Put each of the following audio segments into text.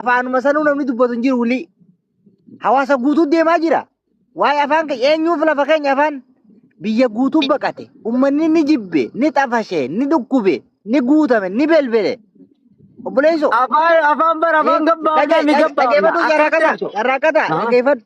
Afaanuma sanuu namni dubbatu hin jiru wulii. Hawaasa guutuu deemaa jira. Waa'ee afaan keenya eenyuuf lafa keenya afaan biyya guutuu baqate. Uummanni ni jibbe, ni xafashe, ni dhukkube, ni guutame, ni belbele. Obboleessoo. Afaan afaan bara afaan gabbaafnaa mi gabbaafna Dhaggeeffadhu akkatti carraaqata, haasa'u. carraaqata, dhaggeeffadhu.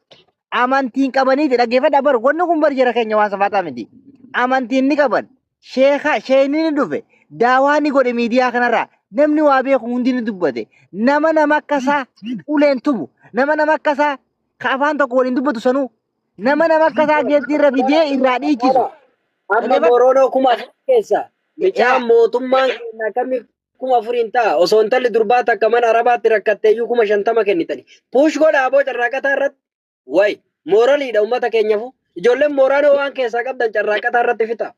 Amantiin qabaniiti dhaggeeffadha bar wanni kun bar jara keenya waan safaataa miti. Amantiin ni qaban. Sheeka sheeyni ni dhufe. Daawaa ni godhe miidiyaa kanarraa. Namni waa beeku hundi ni dubbate. Nama nama akkasaa uleen tumu. Nama nama akkasaa ka afaan tokko waliin dubbatu sanuu. Nama nama akkasaa geettii irra fidee irraa dhiichisu. Amma Dhaggeeffadhu. Boroonoo 4000 keessa Yaa. mucaan mootummaan keenya akkamii 4000 ta'a osoo intalli durbaa takka mana arabaatti rakkatte iyyuu 50,000 kennitani. Puush godha aboo carraaqataa irratti. Way mooraliidha uummata keenyafu. Ijoolleen mooraanoo waan keessaa qabdan carraaqataa irratti fixa.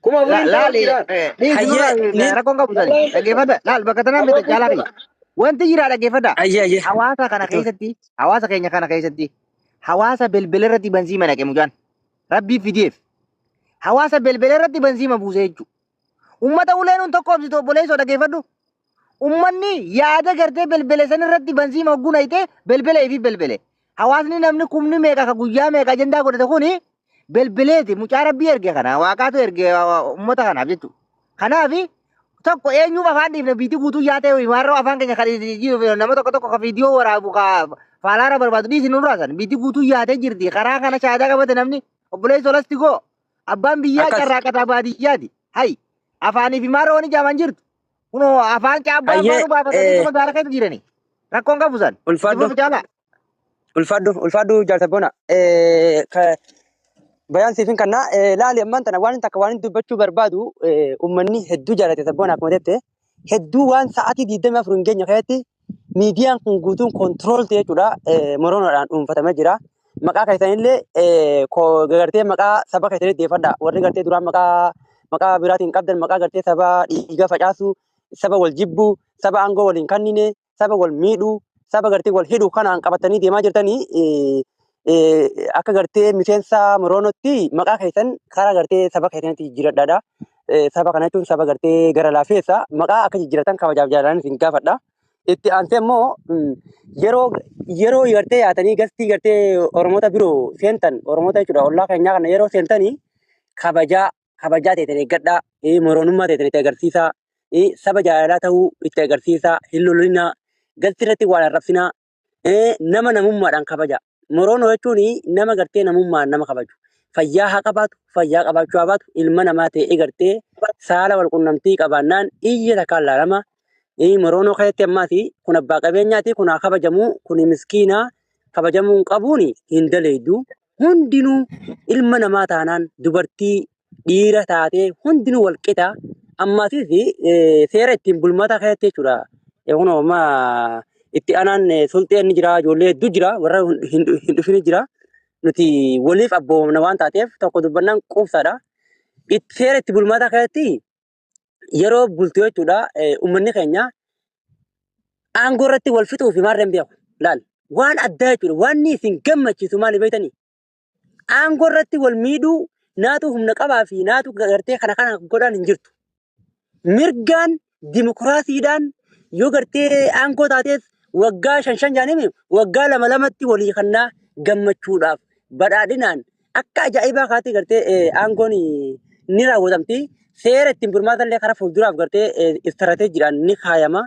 4000 ta'uu Laali jiraan. dhiisi Hayyee nurraa ni rakkoon qabu sani dhaggeeffadha laal bakka tanaan Aboo miti puush caalaa godha. kiyya wanti jira dhaggeeffadha ayyee ayyee. hawaasa kana keessatti hawaasa keenya kana keessatti hawaasa belbela irratti bansiima naqe mucaan rabbii fideef hawaasa belbela irratti bansiima buuse jechuudha ummata ulee nuun tokko obsitu obboleessoo dhaggeeffadhu ummanni yaada gartee belbele san irratti bansiima hogguu naqxe belbele ifii belbele hawaasni namni kumni meeqa ka guyyaa meeqa ajandaa godhate kuni belbeleeti mucaa rabbii erge kana waaqaatu erge ummata kanaaf jechuudha. Kanaaf tokko eenyuuf afaan dhiifne biitii guutuu yaatee warra afaan keenya kan nama tokko tokko ka viidiyoo waraabu ka faalaara barbaadu dhiisi nurraa san biitii guutuu yaatee jirti karaa kana shaadaa qabate namni obboleessi olasti goo abbaan biyyaa Akkas. carraaqataa baadiyyaati. Hay afaanii fi maaroo ni jaaman jirtu. Kunoo afaan caabbaa Hayyee afaanuu baafatanii tuma gaara keessa jirani. Rakkoon qabu san. Itti ulfaadhu fufu caalaa. ulfaadhu ulfaadhu jaarsa bona. Bayaan siifin kanna laali ammaan tana waan takka waan dubbachuu barbaadu uummanni hedduu jaalate sabboona akkuma jette hedduu waan sa'aatii 24 hin geenye keessatti miidiyaan kun guutuun kontirool ta'e jechuudha moroonoodhaan dhuunfatamee jira. Maqaa keessanillee gartee maqaa saba keessanii deeffadha. Warri gartee duraan maqaa maqaa biraatiin qabdan maqaa gartee saba dhiiga facaasu, saba wal jibbu, saba aangoo waliin kennine, saba wal miidhu, saba gartee wal hidhu kanaan qabatanii deemaa jirtanii akka gartee miseensa moroonootti maqaa keessan karaa gartee saba keessanitti jijjiiradhaadha. Saba kana jechuun saba gartee gara laafeessa maqaa akka jijjiiratan kabajaaf jaalalaan isin gaafadha. Itti aansee immoo yeroo yeroo gartee yaatanii gastii gartee Oromoota biroo seentan Oromoota jechuudha ollaa keenyaa kana yeroo seentanii kabajaa kabajaa teetan eeggadhaa moroonummaa teetan itti agarsiisaa saba jaalalaa ta'uu itti agarsiisaa hin lolinaa galti irratti waan arrabsinaa nama namummaadhaan kabaja. Moroonoo jechuun nama gartee namummaan nama kabaju. Fayyaa haa qabaatu, fayyaa qabaachuu haa baatu, ilma namaa ta'ee gartee saala wal qunnamtii qabaannaan iyya takkaan laalama. Moroonoo keessatti ammaas kun abbaa qabeenyaati, kun haa kabajamu, kun miskiinaa kabajamuu hin qabuun hin daleeydu. Hundinuu ilma namaa taanaan dubartii dhiira taatee hundinuu wal qixa. Ammaasis seera ittiin bulmaataa keessatti jechuudha. Kunoo amma itti aanaan sulxeen ni jira, ijoollee hedduu jira, warra hin dhufin jira. Nuti waliif abboomamna waan taateef tokko dubbannaan quubsaadha. Seera itti bulmaataa keessatti yeroo bultu jechuudha uummanni keenya aangoo irratti wal fixuu fi maarreen beeku. Laal waan addaa jechuudha. Waan isin gammachiisu maali beektanii? Aangoo irratti wal miidhuu naatu humna qabaa fi naatu gartee kana kana godhaan hin jirtu. Mirgaan dimokiraasiidhaan yoo gartee aangoo taatees waggaa shan shan jaaniimi waggaa lama lamatti walii kannaa gammachuudhaaf badhaadhinaan akka ajaa'ibaa kaatti gartee aangoon ni raawwatamti. Seera ittiin bulmaata illee karaa fuulduraaf gartee istirateejiidhaan ni kaayama.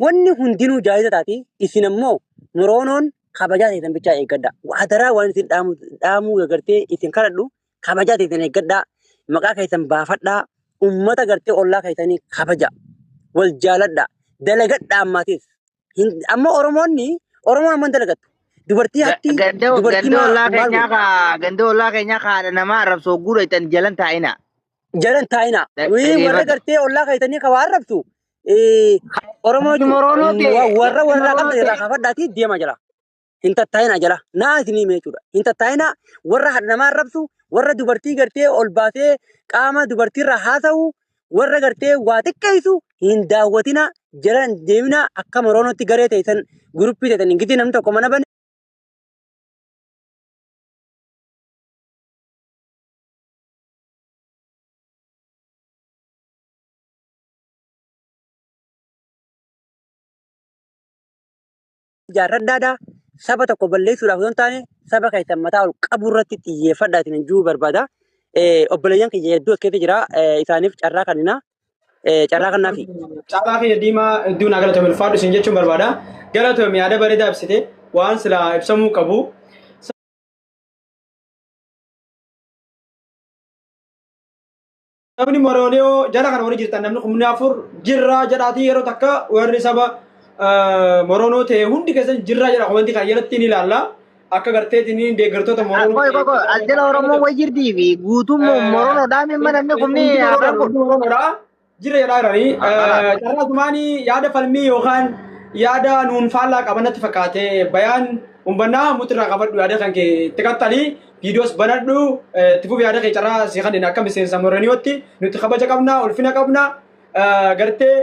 Wanni hundinuu jaayiza taati. Isin ammoo moroonoon kabajaa teessan bichaa eeggadha. Hadaraa waan isin dhaamuu gartee isin kadhadhu kabajaa teessan eeggadhaa. Maqaa keessan baafadhaa. Ummata gartee ollaa keessanii kabaja. Wal jaaladha. Dalagadhaa ammaatis. Amma Oromoonni Oromoon amma hin dalagattu. Dubartii hatti Ganda dubartii ganda ollaa maal keenyaa godhu? ka ganda ollaa keenyaa ka haadha namaa arrabsoo guura ittan jalan taa'ina. Jalan taa'ina. Warra Dhaggeeffadhu. gartee ollaa keessanii ka waa arrabsu. Oromoo Gandi jechuun moroonoo ta'e warra gandi warraa moroonoo qabdan irraa ta'e kaafadhaatii deema jala. Hin tattaa'ina jala. Naa isinii hime jechuudha. Hin tattaa'ina warra haadha namaa arrabsu, warra dubartii gartee ol baasee qaama dubartiirra haasa'u, warra gartee waa xiqqeessu hin daawwatina, jala hin deemina akka moroonootti garee teessan guruppii teessan hin gitii namni tokko mana bane. Ijaarradhaadha. Saba tokko balleessuudhaaf osoo hin taane saba keessan mataa ol qabu irratti xiyyeeffadhaatiin hin jiru barbaada. Obboleeyyan kiyya hedduu as keessa jira. Isaaniif carraa kennina. Carraa kennaafi. Caalaa kiyya diimaa hedduu naa galatoomi, ulfaadhu isin jechuun barbaada. Galatoomi, yaada bareedaa ibsite, waan silaa ibsamuu qabu. Sabni Morooniyoo jala kana warri jirtan, namni 4,000 jirraa jedhaatii, yeroo takka warri saba Moroonoo ta'e hundi keessan jirraa jedha, komantii kan jalatti ni ilaalla. Akka garteetiin deeggartoota Moroonoo. Qoy qoy qoy, as jala Oromoo wayi jirtii fi guutuun Moroonoo dhaame mana namni 40,000 kun. Moronoodha. Jira jedhaa jiranii. Carraa sumaanii yaada falmii yookaan yaada nuun faallaa qaban natti fakkaate, bayaan umbannaa mutirraa qabadhu, yaada kan kee itti qaxxalii viidiyoos banadhu, itti fufi yaada kee. Carraa si kanneen akka miseensa Moroniyootti nuti kabaja qabna, ulfina qabna, gartee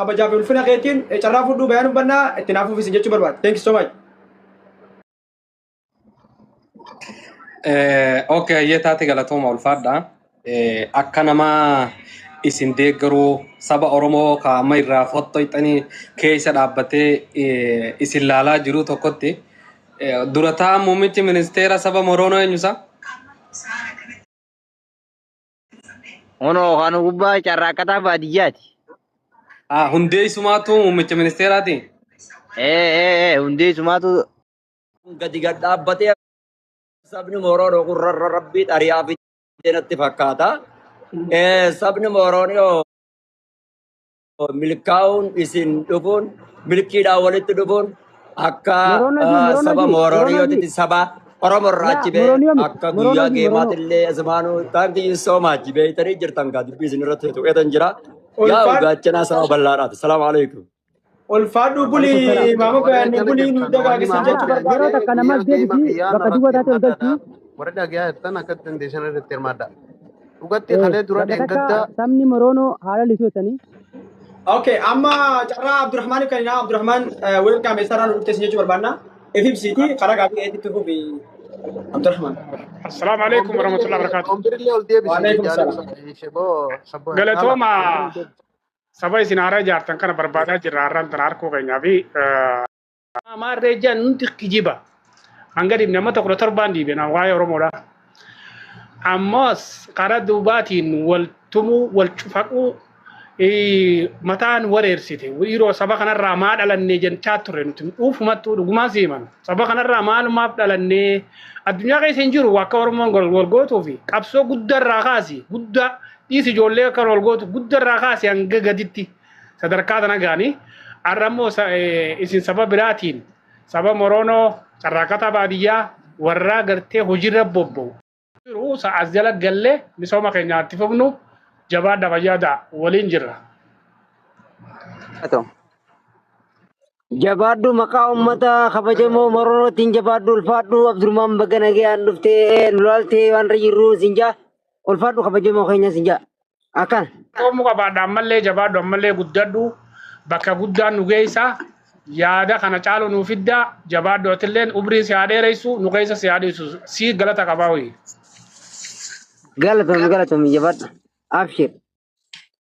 kabajaa fi ulfina keetiin carraa fudhu, bayaan umbannaa itti naaf fufisin jechuu barbaade. Thank you so much. Okay, hayyee taate, galatooma, ulfaadha. Akka nama isin deeggaruu saba Oromoo ka amma irraa fottoyxanii keessa dhaabbatee isin laalaa jiru tokkotti, dura ta'an muummichi ministeera saba Moroonoo eenyusa? Onoo kan gubbaa carraaqqataa baadiyyaati. Ah, hundeessumaatu muummicha ministeeraati. Ee, hundeessumaatu. Gadi gad dhaabbatee sabni Moroonoo kun rabbii xariyaa fidee natti fakkaata. Sabni Moroonoo milkaa'uun isin dhufuun, milkiidhaan walitti dhufuun akka Moroonoo ji, Moroonoo saba ji, Moroonoo ji. Morooniyootitti saba Oromoo irraa Yaa achi ba'ee Morooniyoo miti, akka Moroonoo guyyaa ji, Moroonoo. geemaatillee asumaanuu thank you so much, beeytanii jirtan gaa dubbii isin irratti tuqeetan jira. Yaa Ulfaadhu. gaachanaa saba bal'aadhaati. Salaamu alaikum. Ulfaadhu, Alaikum bulii salaam. maama Warra koyaannu jala bulii nu jirtan wanni dagaagisin maama jechuu Yaa barbaade. yeroo takka namas guyyaa geema deebisi kiyyaa bakka narratti duwwaa taate ol hirmaadhaadha. galchi. Warra dhagaa jirtan akka dandeessan irratti hirmaadha. Dhugatti kalee dura Bakka takka dheengadda sabni Moroonoo haala lisuu. Okay, amma carraa Abdurrahmaaniif kan Abdurrahmaan, welcome, eessarraa nu dhufte jechuu barbaanna. If ibsiiti karaa gaafii eetitti fufi, Abdurrahmaan. السلام عليكم ورحمة الله وبركاته. Ombirillee ol deebisi. وعليكم jaalala السلام. sheboo sabboon caala. Galatooma, saba isin haaraa ijaartan kana barbaadaa jirra, har'aan tana harkoo keenyaa fi maarree ijaan nuti kijiba. Hanga dhibne amma 17n dhiibe na waa'ee Oromoodha. Ammas karaa duubaatiin wal tumuu, wal cufaquu, mataan wareersite. Yeroo saba kanarraa maa dhalannee jechaa turre nuti dhuufumattuu dhugumaan siiman. Saba kanarraa maalumaaf dhalannee addunyaa keessa hin jiru akka Oromoon wal gootuu fi qabsoo guddaarraa kaasi, guddaa dhiisi, ijoollee akka wal gootu guddaarraa kaasi hanga gaditti sadarkaa tana gaanii. Har'a immoo isin saba biraatiin saba Moroonoo carraaqataa baadiyyaa warraa gartee hojiirra bobba'u. Jiru as jala gallee misooma keenyaatti fufnu, jabaadha, fayyaada, waliin jirra. Jabaadhu, maqaa uummata kabajamoo Moroonootiin jabaadhu, ulfaadhu. Abdurrahman, baga nagayaan dhuftee nu laaltee, waan irra jirru sinjaa, ulfaadhu, kabajamoo keenya sinjaa akkana. Qoomuu qabaadha, ammallee jabaadhu, ammallee guddadhu, bakka guddaan nu geessa, yaada kana caalu nuu fidda, jabaadhu, atilleen umrii si haa dheeressu, nu keessa si haa dhiisu, si galata qabaa hoyi. Galatoomi, galatoomi, jabaadhu, abshir.